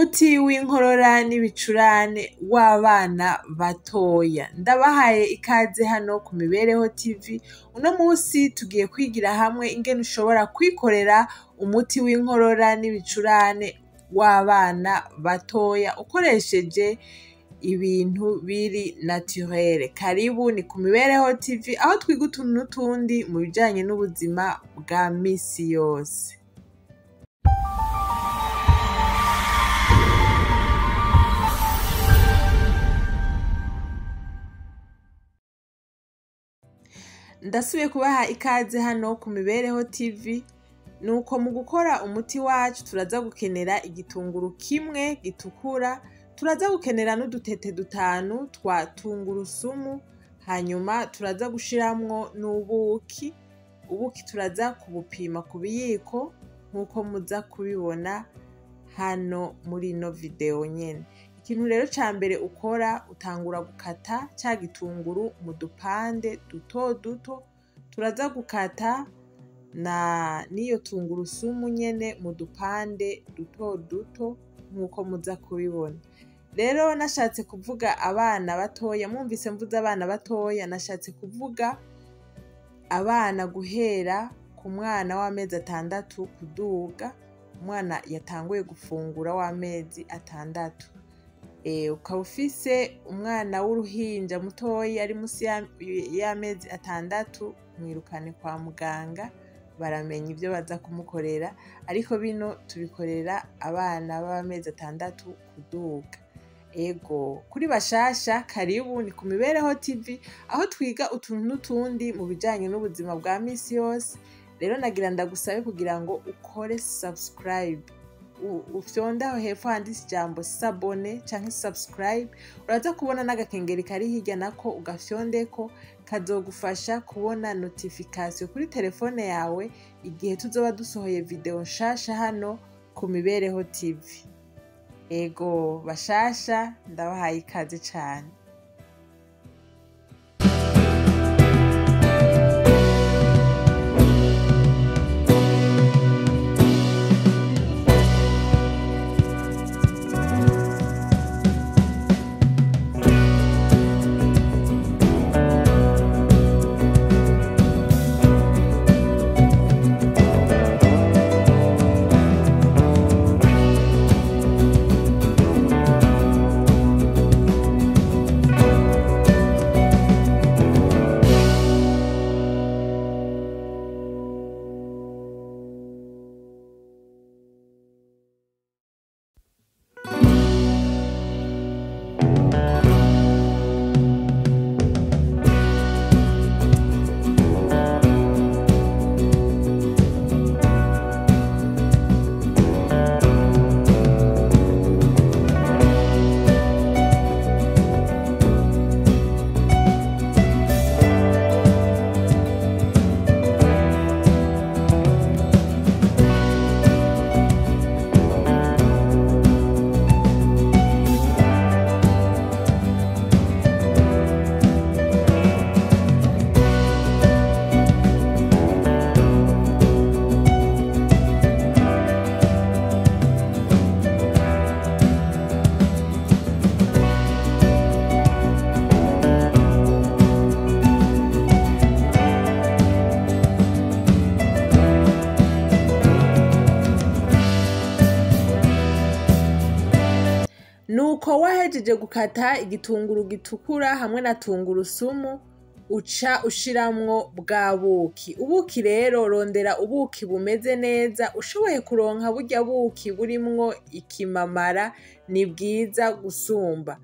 Umuti w'inkorora n'ibicurane w'abana batoya. Ndabahaye ikaze hano ku Mibereho TV, uno musi tugiye kwigira hamwe ingene ushobora kwikorera umuti w'inkorora n'ibicurane w'abana batoya ukoresheje ibintu biri naturel. Karibu ni ku Mibereho TV aho twiga utuntu n'utundi mu bijanye n'ubuzima bwa misi yose. Ndasubiye kubaha ikaze hano ku Mibereho TV, nuko mu gukora umuti wacu turaza gukenera igitunguru kimwe gitukura, turaza gukenera n'udutete dutanu twa tungurusumu, hanyuma turaza gushiramwo n'ubuki, ubuki turaza kubupima ku biyiko nkuko muza kubibona hano muri ino video nyene. Ikintu rero ca mbere ukora utangura gukata ca gitunguru mu dupande duto duto, turaza gukata na n'iyo tungurusumu nyene mu dupande duto duto nkuko muza kubibona. Rero nashatse kuvuga abana batoya, mwumvise mvuze abana batoya nashatse kuvuga abana guhera ku mwana w'amezi 6 kuduga, umwana yatanguye gufungura w'amezi 6. Ukaba ufise umwana w'uruhinja mutoyi ari musi y'amezi 6, mwirukane kwa muganga baramenya ivyo baza kumukorera, ariko bino tubikorera abana b'amezi 6 kuduga. Ego, kuri bashasha karibu ni ku Mibereho TV aho twiga utuntu n'utundi mu bijanye n'ubuzima bwa misi yose. Rero nagira ndagusabe kugira ngo ukore subscribe, ufyonde aho hepfo handitse ijambo s'abonner canke subscribe, uraza kubona n'agakengeri kari hirya nako ugafyondeko, kazogufasha kubona notification kuri telefone yawe igihe tuzoba dusohoye video nshasha hano ku Mibereho TV. Ego bashasha ndabahaye ikaze cane. Nuko wahejeje gukata igitunguru gitukura hamwe na tungurusumu, uca ushiramwo bwa buki. Ubuki rero rondera ubuki bumeze neza, ushoboye kuronka burya buki burimwo ikimamara ni bwiza gusumba.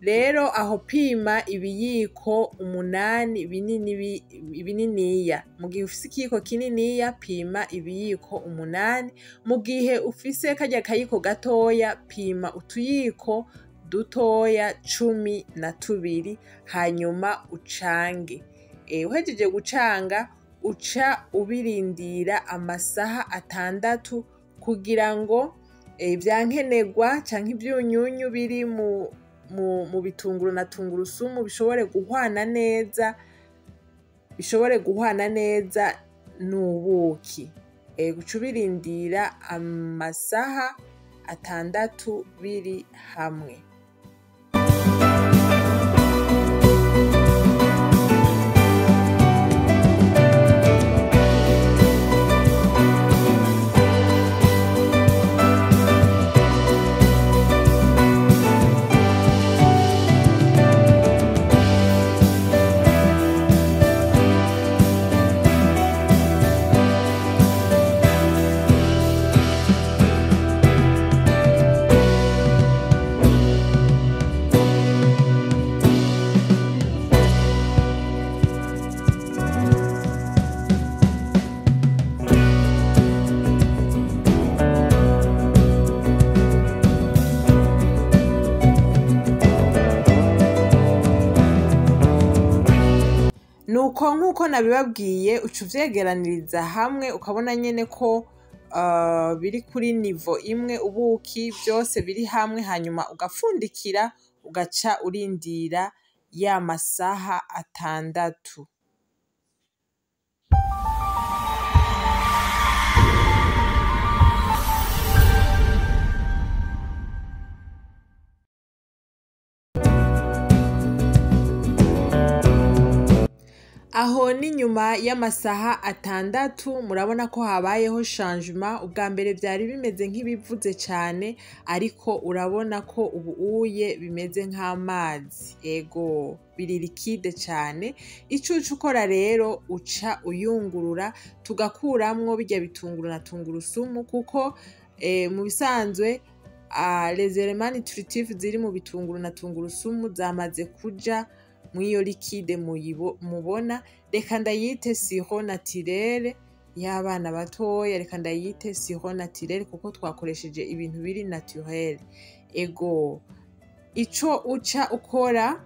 Rero aho pima ibiyiko 8 binini bininiya. Mu gihe ufise ikiyiko kininiya pima ibiyiko 8, mu gihe ufise karya kayiko gatoya pima utuyiko dutoya 12, hanyuma ucange. Uhejeje gucanga uca ubirindira amasaha 6 kugira ngo ivyankenerwa canke ivyunyunyu biri mu bitunguru na tungurusumu bishobore guhwana neza, bishobore guhwana neza n'ubuki. Uca ubirindira amasaha 6 biri hamwe. Nuko nkuko nabibabwiye uca uvyegeraniriza hamwe ukabona nyene ko biri kuri nivo imwe, ubuki vyose biri hamwe, hanyuma ugapfundikira ugaca urindira ya masaha 6. Aho ni nyuma y'amasaha 6 murabona ko habayeho changement. Ubwa mbere vyari bimeze nk'ibivuze cane, ariko urabona ko ubu uye bimeze nk'amazi, ego biri liquide cane. Ico uca ukora rero uca uyungurura tugakuramwo birya bitunguru na tungurusumu, kuko mu bisanzwe les éléments nutritifs ziri mu bitunguru na tungurusumu zamaze kuja mw'iyo liquide mubona. Reka ndayite sirop naturel y'abana batoya, reka ndayite sirop naturel kuko twakoresheje ibintu biri naturel. Ego ico uca ukora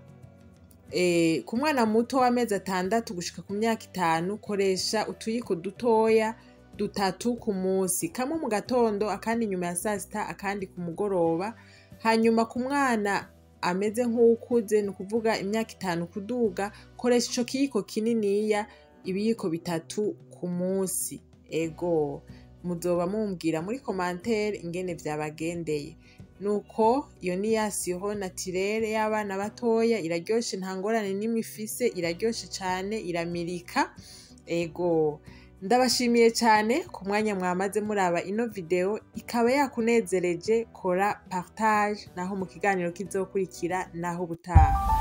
ku mwana muto w'amezi 6 gushika ku myaka 5, koresha utuyiko dutoya 3 ku munsi, kamwe mu gatondo, akandi nyuma ya sasita, akandi ku mugoroba. Hanyuma ku mwana ameze nk'uwukuze, ni ukuvuga imyaka 5 kuduga, koresha ico kiyiko kininiya, ibiyiko 3 ku munsi. Ego muzoba mumbwira muri commentaire ingene vyabagendeye. Nuko iyo ni ya sirop naturel y'abana batoya, iraryoshe, nta ngorane n'imwe ifise, iraryoshe cane, iramirika. Ego ndabashimiye cane ku mwanya mwamaze muraba ino video, ikaba yakunezereje, kora partage, naho mu kiganiro kizokurikira, naho ubutaha.